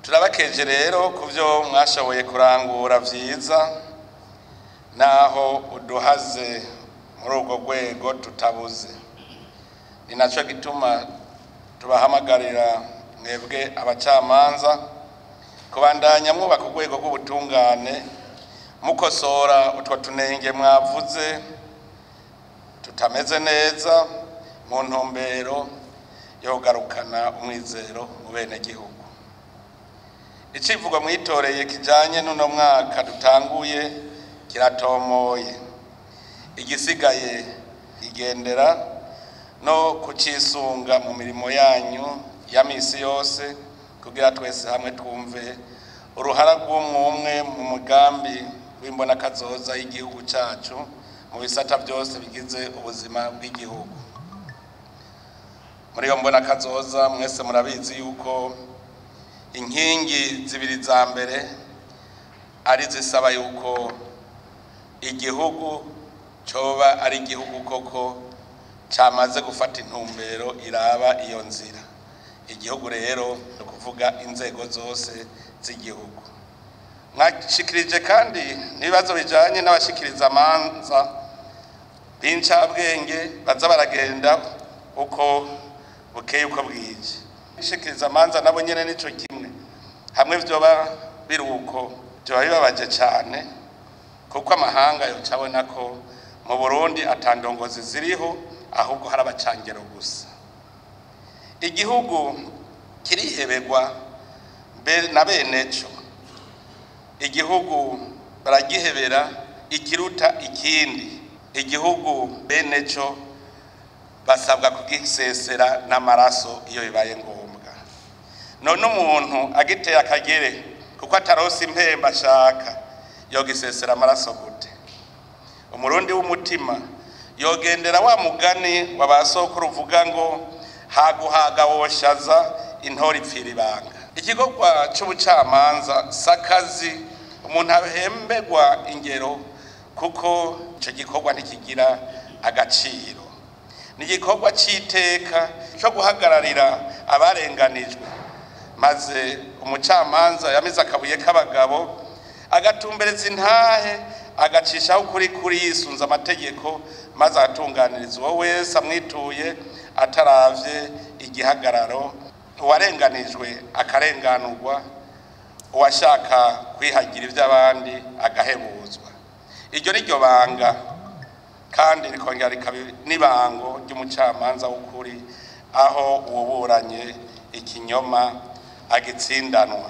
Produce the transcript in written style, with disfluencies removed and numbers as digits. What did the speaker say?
Turabakeje rero ku byo mwashoboye kurangura vyiza, naho uduhaze muri urwo rwego tutabuze. Ni naco gituma tubahamagarira mwebwe abacamanza kubandanya mwubaka urwego rw'ubutungane, mukosora utwo tunenge mwavuze tutameze neza, mu ntumbero yo kugarukana umwizero mu benegihugu. Icivugo mwitoreye kijanye n'uno mwaka dutanguye kiratomoye. Igisigaye igendera no kucisunga mu mirimo yanyu ya misi yose, kugira twese hamwe twumve uruhara rw'umwumwe mu mugambi w'imbonakazoza y'igihugu cacu mu bisata byose bigize ubuzima bw'igihugu. Muri iyo mbonakazoza mwese murabizi yuko inkingi zibiri za mbere ari zisaba yuko igihugu coba ari igihugu koko camaze gufata intumbero iraba iyo nzira. Igihugu rero ni ukuvuga inzego zose z'igihugu. Mwashikirije kandi n'ibibazo bijanye n'abashikiriza amanza b'incabwenge baza baragenda uko bukeye uko bwije. Shikiriza amanza nabo nyene nico kimwe, hamwe vyoba biri uko vyoba bibabaje cane, kuko amahanga yoca abona ko mu Burundi ata ndongozi ziriho, ahubwo hari abacangero gusa. Igihugu kirihebegwa na beneco, igihugu baragihebera ikiruta ikindi. Igihugu beneco basabwa kugisesera n'amaraso iyo bibaye ngombwa. None umuntu agiteye akagere kuko atarose impemba ashaka, yogisesera amaraso gute? Umurundi w'umutima yogendera wa mugani wa ba sokuru uvuga ngo haguhaga woshaza intore ipfira ibanga. Igikorwa c'ubucamanza sakazi umuntu ahembegwa ingero, kuko ico gikorwa ntikigira agaciro. Ni igikorwa c'iteka co guhagararira abarenganijwe, maze umucamanza yamize akabuye k'abagabo agatumbereza intahe, agacishaho ukuri kuri yisunze amategeko, maze agatunganiriza uwo wese amwituye ataravye igihagararo. Uwarenganijwe akarenganurwa, uwashaka kwihagira ivy'abandi agahebuzwa. Iryo ni ryo banga, kandi rikongera rikaba n'ibango ry'umucamanza w'ukuri, aho uwuburanye ikinyoma agitsindanwa.